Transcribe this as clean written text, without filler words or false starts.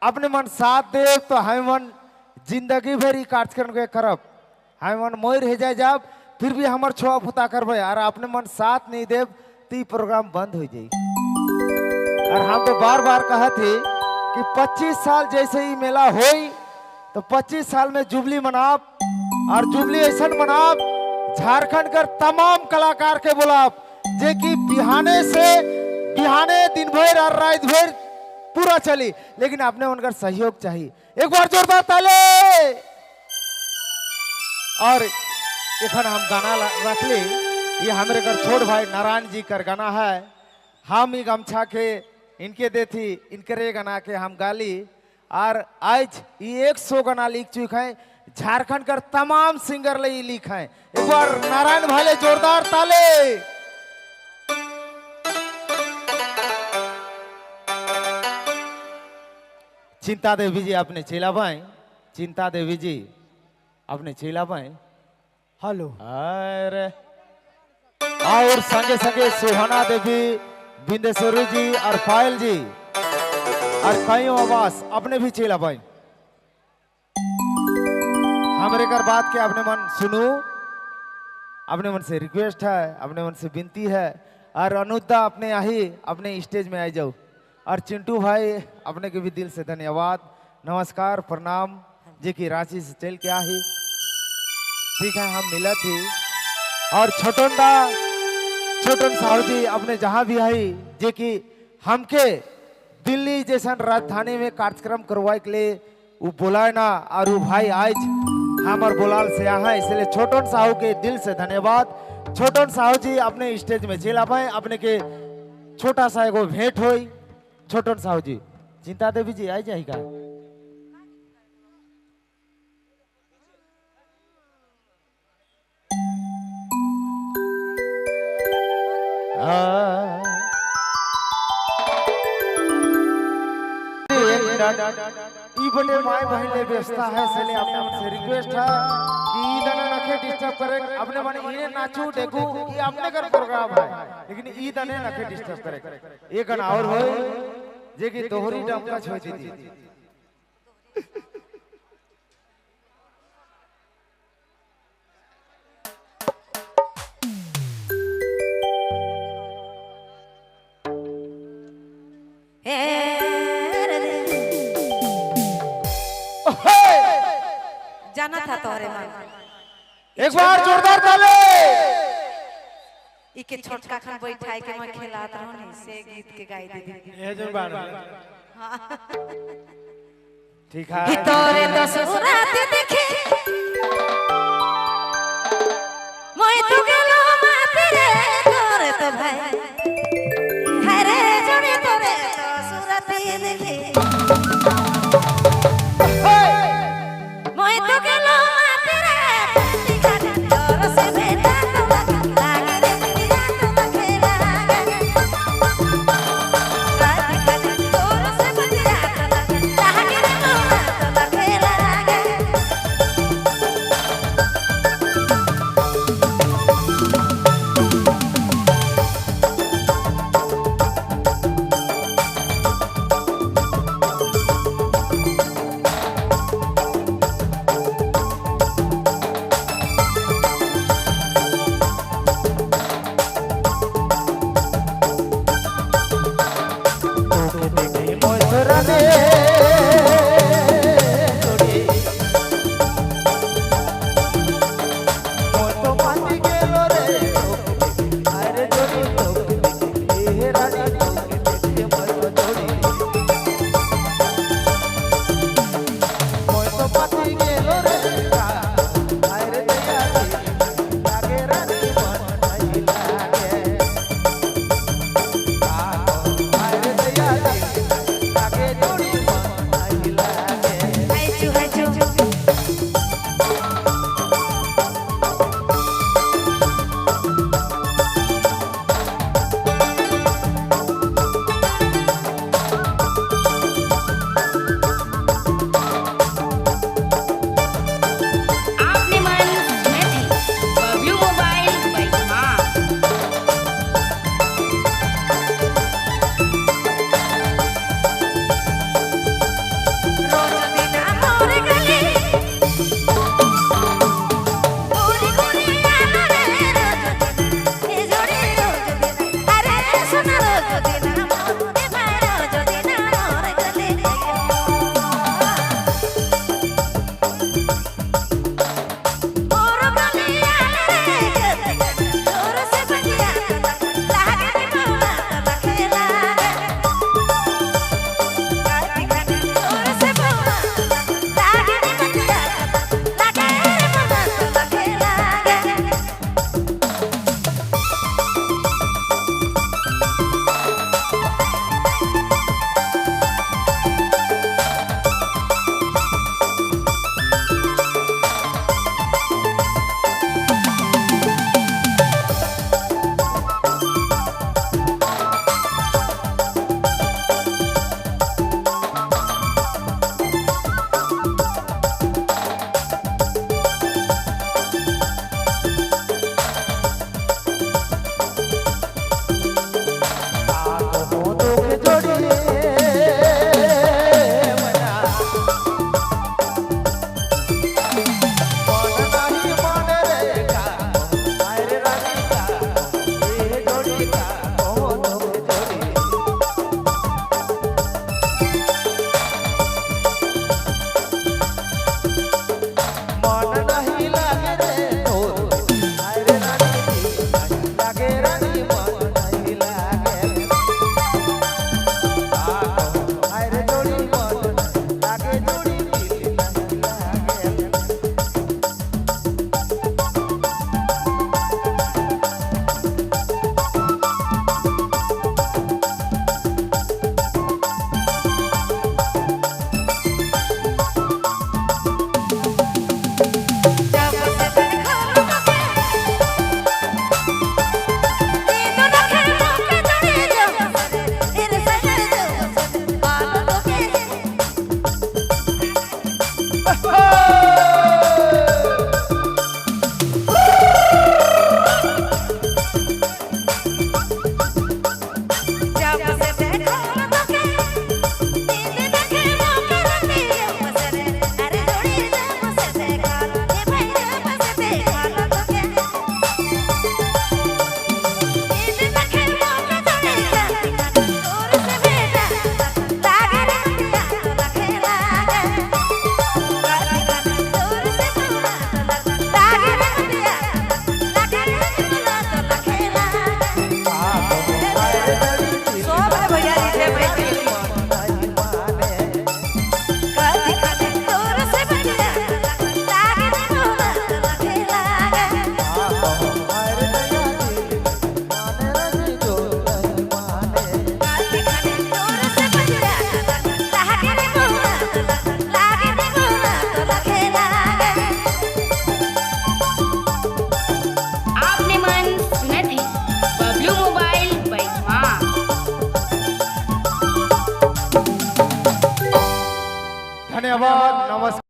अपने मन साथ दे तो हम मन जिंदगी भर ई कार्यक्रम के करब। हम मन मोर रह जाए जाब फिर भी हमार छुआ फुता करबे, और अपने मन साथ नहीं देव तो ई प्रोग्राम बंद हो जाई। और हम तो बार बार कहत ही कि 25 साल जैसे ही मेला होई तो 25 साल में जुबली मनाब, और जुबली ऐसा मनाब झारखंड कर तमाम कलाकार के बुलाब जे कि बिहाने से बिहाने दिन भर और रात भर पूरा चली, लेकिन आपने उनका सहयोग चाहिए। एक बार जोरदार ताली। और एखन हम गाना रखली, ये हमारे घर छोट भाई नारायण जी कर गाना है। हम ही गमछा के इनके देती, इनके गाना के हम गाली। और आज ये 100 गाना लिख चुके हैं, झारखंड कर तमाम सिंगर ले लिख हैं। एक बार नारायण भाई ले जोरदार ताली। चिंता देवी जी अपने चेला भाई, चिंता देवी जी अपने चेला भाई। हेलो। अरे और संगे संगे सुहाना देवी, बिंदेश्वरी जी और पायल जी और कई आवास अपने भी चेला भाई। हमरे कर बात के अपने मन सुनू, अपने मन से रिक्वेस्ट है, अपने मन से विनती है। और अनुद्दा अपने आही अपने स्टेज में आ जाओ। और चिंटू भाई अपने के भी दिल से धन्यवाद, नमस्कार, प्रणाम जी की रांची से चल के आही। ठीक है, हम मिला थी। और छोटन दा, छोटन साहू जी अपने जहाँ भी आई जे कि हमके दिल्ली जैसन राजधानी में कार्यक्रम करवाए के लिए वो बुलाए ना, और वो भाई आज हमार बोलाल से आए, इसलिए छोटन साहू के दिल से धन्यवाद। छोटन साहू जी अपने स्टेज में चल आए, अपने के छोटा सा एगो भेंट होई। छोटन साहू जी, चिंता देवी जी आई जाएगा। ई बड़े माई बहन ले व्यवस्था है, इसलिए अपने मन से रिक्वेस्ट है कि ई दने नखे डिस्टर्ब करे, अपने मन इने नाचू देखू, ई अपने घर प्रोग्राम है, लेकिन ई दने नखे डिस्टर्ब करे। एक गाना और होई जे कि दोहरी डमका छोड़ दी। जाना था तोहरे मन। एक बार जोरदार ताली। इके छोटका खन बैठाई के मैं खेलात रहनी से गीत के गाई दीदी। ये जो बात है। ठीक है। कि तोरे तो सुरात देखे मैं तो गेलो माते रे, तोरे तो भाई हरे जोड़े तोरे तो सुरात देखे मैं तो गेलो माते रे, तोर से भेटा तो लागे रे, तो खेला राधिका तोर से बतिया लागे रे, तो खेला। नमस्कार।